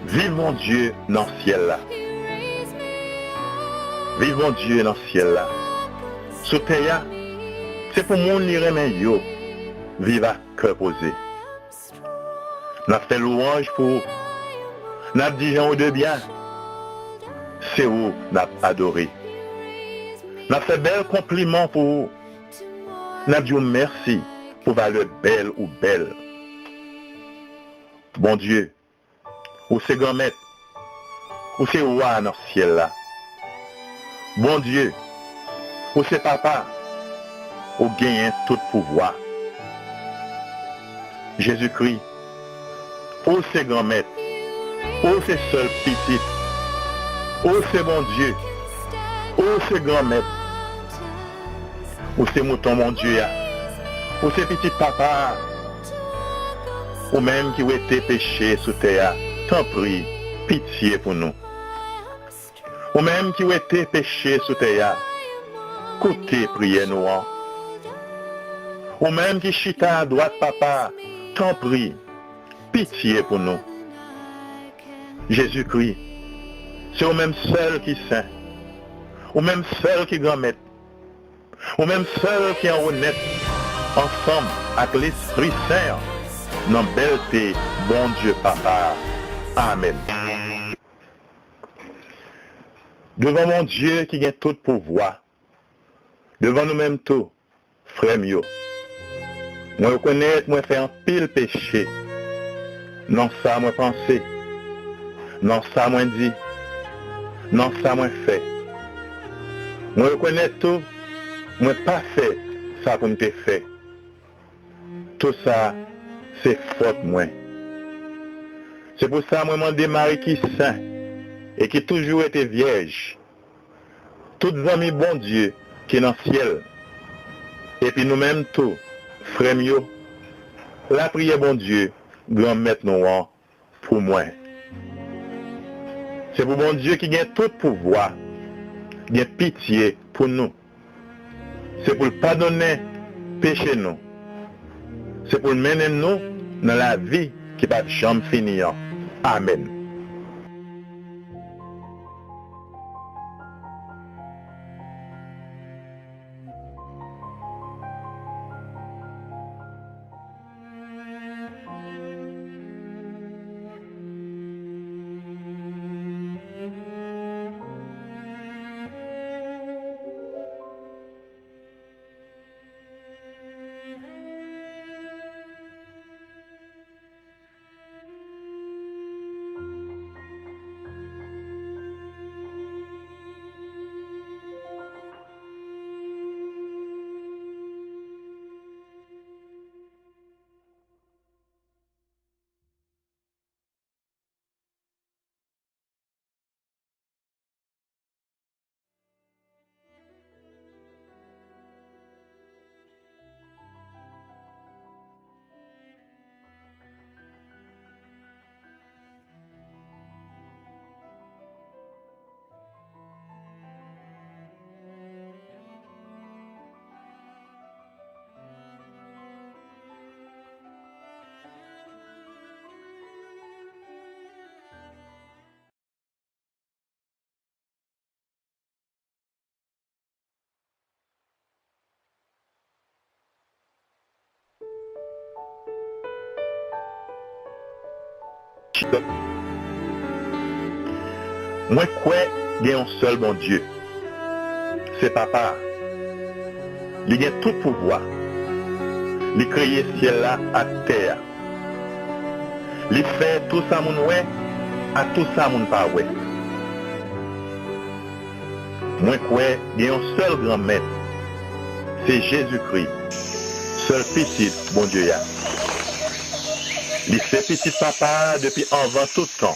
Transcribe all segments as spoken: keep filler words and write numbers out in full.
Viv Bondye nan syèl la. Viv Bondye nan syèl la. Sou tè a, se pou moun li renmen yo viv ak kè poze. N ap fè lwanj pou ou. N ap di jan ou de byen. Se ou n ap adore. N ap fè bèl konpliman pou ou. N ap di w mèsi pou valè bèl ou bèl. Bondye, ou se Granmèt, ou se Wa nan syèl la. Bondye, ou se Papa, ou genyen tout pouvwa. Jezikri, ou se Granmèt, ou se sèl Pitit, ou se Bondye, ou se Granmèt, ou se mouton Bondye a, ou se Pitit Papa a, ou menm ki wete peche sou tè a, tanpri, pitye pou nou. Ou menm ki wete peche sou tè a, koute priyè nou an. Ou menm ki chita adwat Papa a, tanpri, pitye pou nou. Jezikri, se ou menm sèl ki sen, ou menm sèl ki Granmèt, ou menm sèl ki anwo nèt, ansanm ak Lespri Sen an, nan bèlte Bondye Papa a. Amèn. Devan Bondye ki gen tout pouvwa, devan nou menm tou, frè m yo, mwen rekonèt mwen fè anpil peche nan sa mwen panse, nan sa mwen di, nan sa mwen fè. Mwen rekonèt tou, mwen pa fè sa pou m te fè. Tou sa, se fòt mwen. Se pou sa mwen mande Mari ki sen e ki toujou rete vyèj, tout zanmi Bondye ki nan syèl, epi nou menm tou, frè m yo, lapriyè Bondye, Granmèt nou an, pou mwen. Se pou Bondye ki gen tout pouvwa gen pitye pou nou. Se pou l padonnen peche nou. Se pou l mennen nou nan lavi ki p ap janm fini an. Amèn. Mwen kwè gen yon sèl Bondye. Se Papa a. Li gen tout pouvwa. Li kreye syèl la ak tè a. Li fè tou sa moun wè ak tou sa moun pa wè. Mwen kwè gen yon sèl Granmèt, se Jezikri, sèl Pitit Bondye a. Li se Pitit Papa a depi anvan tout tan.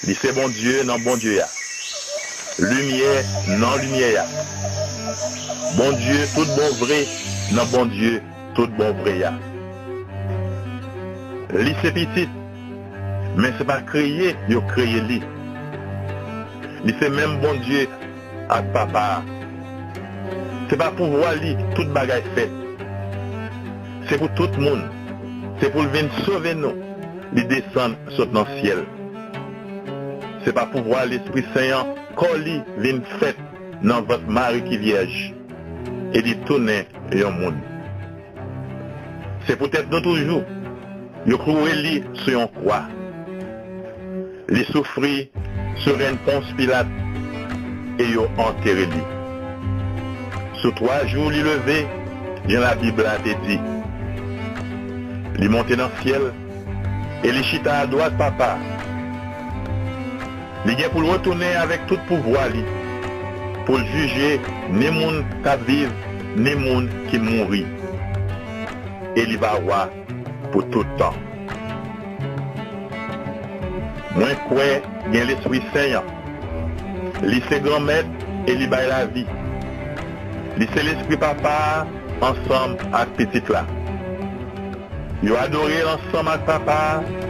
Li se Bondye nan Bondye a, Limyè nan Limyè a, Bondye tout bon vre nan Bondye tout bon vre a. Li se Pitit, men se pa kreye yo kreye li. Li se menm Bondye ak Papa a. Se pa pouvwa li tout bagay fèt. Se pou tout moun. Se pou l vin sove nou, li desann sot nan syèl. Se pa pouvwa Lespri Sen an kò li vin fèt nan vant Mari ki vyèj, e li tounen yon moun. Se poutèt nou toujou, yo klouwe li sou yon kwa. Li soufri sou rèn Pons Pilat, e yo antere li. Sou twa jou li leve, jan Labib la te di. Li monte nan syèl, e li chita adwat Papa a. Li gen pou l retounen avèk tout pouvwa li, pou l jije ni moun k ap viv, ni moun ki mouri. E li va wa pou tout tan. Mwen kwè gen Lespri Sen an. Li se Granmèt e li bay lavi. Li se Lespri Papa a ansanm ak Pitit la. Yo adore l ansanm ak Papa a,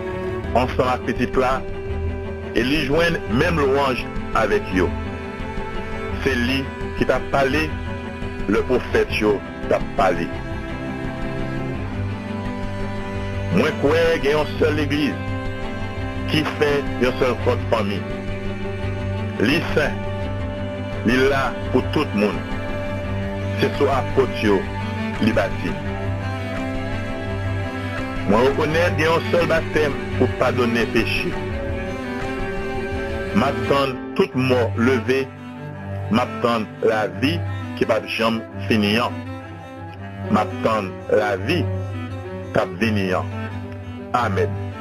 ansanm ak Pitit la, e li jwenn menm lwanj avèk yo. Se li ki t ap pale lè pwofèt yo t ap pale. Mwen kwè gen yon sèl legliz ki fè yon sèl kòd fanmi. Li sen, li la pou tout moun. Se sou apot yo li bati. Mwen rekonèt gen yon sèl batèm pou padone peche. M ap tann tout mò leve, m ap tann lavi ki p ap janm fini an. M ap tann lavi k ap vini an. Amèn.